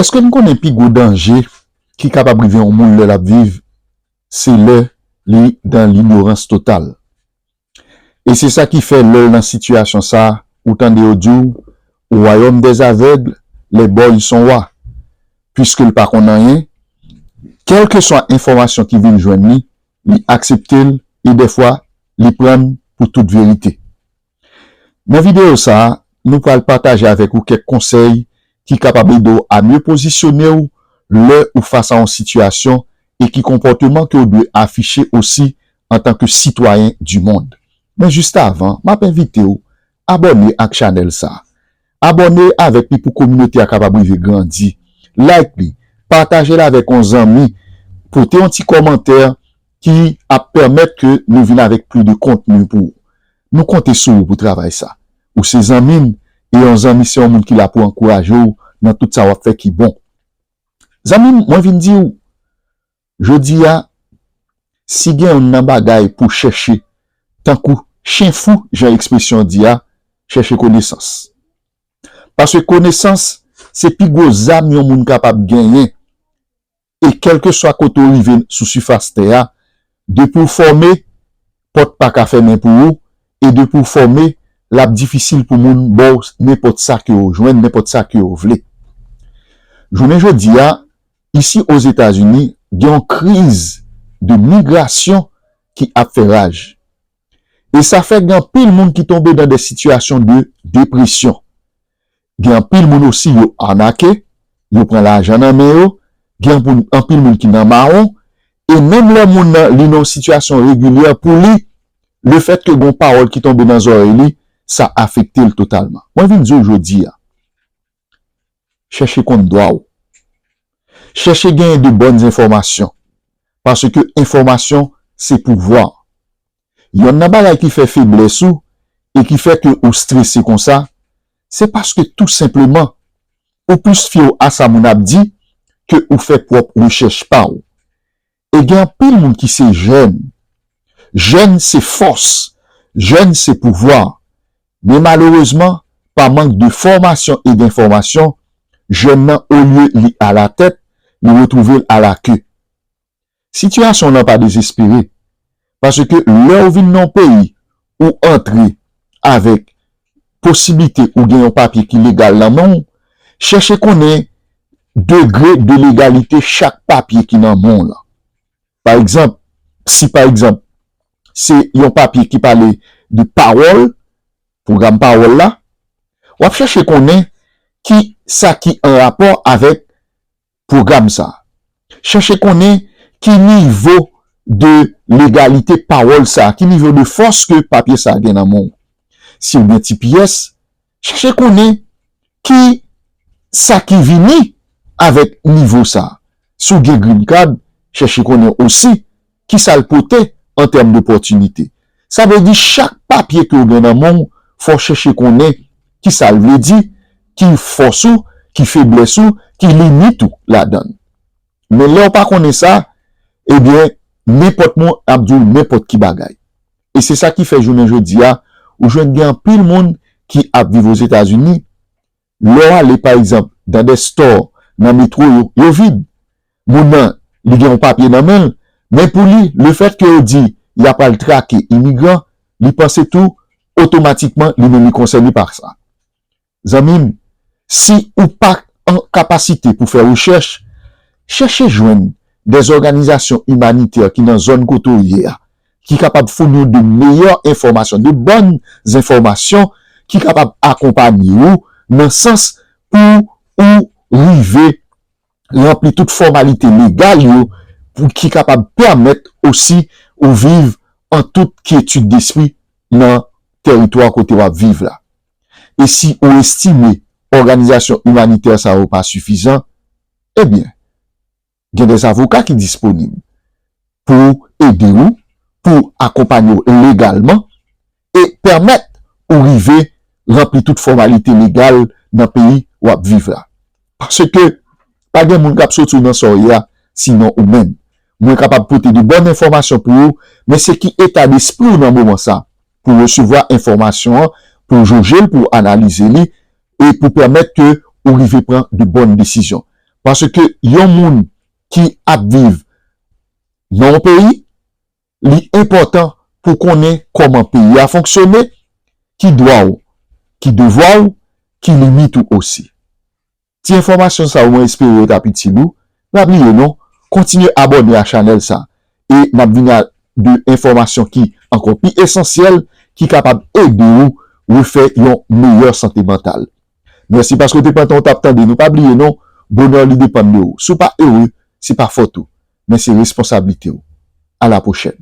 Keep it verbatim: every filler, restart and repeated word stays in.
Èske n konnen pi gwo danje ki kapab rive yon moun lè l ap viv, se lè li nan linyorans total? E se sa ki fè lè l nan sitiyasyon sa a, ou tande yo di w, au royaume des aveugles, les borgnes sont rois. Piske l pa konn anyen, kèlkeswa enfòmasyon ki vin jwenn li, li aksepte l e dèfwa li pran l pou tout verite. Nan videyo sa a, nou pral pataje avèk ou kèk konsèy ki kapab ede w a mye pozisyone w lè ou fas a yon sitiyasyon e ki konpòteman ke w dwe afiche osi antanke sitwayen di mond. Men jis avan, m ap envite w abòne ak chanèl sa a. Abòne avèk li pou kominote a kapab rive grandi. Like li, pataje l avèk yon zanmi, pote yon ti kòmantè ki ap pèmèt ke nou vin avèk plis de kontni pou ou. Nou konte sou ou pou travay sa. Ou se zanmi m, e yon zanmi se yon moun ki la pou ankouraje w nan tout sa w ap fè ki bon. Zanmi m, mwen vin di w, jodi a, si gen youn nan bagay pou chèche, tankou chen fou, jan ekspresyon di a, chèche konesans. Paske konesans, se pi gwo zam yon moun kapab genyen. E kèlkeswa kote w rive sou sifas tè a, depi w fòme, pòt pa ka fèmen pou ou, e depi w fòme, l ap difisil pou moun ba w nenpòt sa ke w jwenn, nenpòt sa ke w vle. Jounen jodi a, isi Ozetazini, gen yon kriz de migrasyon ki ap fè raj. E sa fè gen anpil moun ki tonbe nan de sitiyasyon de depresyon. Gen anpil moun osi yo anake, yo pran lajan nan men yo, gen anpil, anpil moun ki nan mawon, e menm lè moun nan li nan yon sitiyasyon regilyè pou li, lefètke gen yon pawòl ki tonbe nan zòrèy li, sa afekte l totalman. Mwen vin di w jodi a, chèche konn dwa w. Chèche genyen de bòn enfòmasyon, paske enfòmasyon se pouvwa. Yonn nan bagay ki fè feblès ou e ki fè ke ou strese konsa, se paske tou senpleman, ou plis fye w a sa moun ap di ke ou fè pwòp rechèch pa w. E gen anpil moun ki se jèn. Jèn se fòs, jèn se pouvwa. Men malerezman, pa mank de fòmasyon e denfòmasyon, jèn nan, olye li alatèt, li retwouve l alake. Sitiyasyon w lan pa dezespere, paske lè w vin nan yon peyi, ou antre avèk posiblite ou gen yon papye ki legal nan men w, chèche konnen degre de legalite chak papye ki nan men w lan. Pa egzanp, si pa egzanp, se yon papye ki pale de pawòl, pwogram pawòl la, w ap chèche konnen ki sa ki an rapò avèk pwogram sa a. Chèche konnen ki nivo de legalite pawòl sa a, ki nivo de fòs ke papye sa a gen nan men w. Si w gen T P S, chèche konnen ki sa ki vini avèk nivo sa a. Si w gen Green Card, chèche konnen osi ki sa l pote an tèm dopòtinite. Sa vle di chak papye ke w gen nan men w, fò w chèche konnen ki sa l vle di, ki fòs ou, ki feblès ou, ki limit ou ladan l. Men lè w pa konnen sa, ebyen, nenpòt moun ap di w nenpòt ki bagay. E se sa ki fè jounen jodi a, ou jwenn gen anpil moun ki ap viv Ozetazini, lè w ale, pa egzanp, nan de store, nan metwo yo, yo vid. Moun nan, li gen yon papye nan men l, men pou li, lefètke yo di y ap al trake imigran, li panse tou, otomatikman, li menm li konsène pa sa. Zanmi m, si ou pa an kapasite pou fè rechèch, chèche jwenn de òganizasyon imanitè ki nan zòn kote w ye a, ki kapab founi w de meyè enfòmasyon, de bòn enfòmasyon ki kapab akonpanye w nan sans pou ou rive ranpli tout fòmalite legal yo pou ki kapab pèmèt osi ou viv an tout kyetid despri nan tèritwa kote w ap viv la. E si ou estime òganizasyon imanitè sa yo pa sifizan, ebyen, gen de avoka ki disponib pou ede w, pou akonpanye w legalman e pèmèt ou rive ranpli tout fòmalite legal nan peyi w ap viv la. Paske pa gen moun k ap soti w nan sa w ye a, sinon ou menm. Mwen kapab pote de bòn enfòmasyon pou ou, men se ki eta despri w nan moman sa pou w resevwa enfòmasyon an, pou w joje l, pou w analize li, e pou pèmèt ke ou rive pran de bòn desizyon. Paske yon moun ki ap viv nan yon peyi, li enpòtan pou konnen kòman peyi a fonksyone, ki dwa w, ki devwa w, ki limit ou osi. Ti enfòmasyon sa yo, mwen espere yo t ap itil ou. Pa bliye non, kontinye abòne a chanèl sa e n ap vini a de enfòmasyon ki ankò pi esansyèl, ki kapab ede ou refè yon meyè sante mantal. Mèsi paske w te pran tan w t ap tande nou. Pa bliye non, bonè w li depann de ou. Si w pa ere, se pa fòt ou, men se responsablite w. A la pwochèn.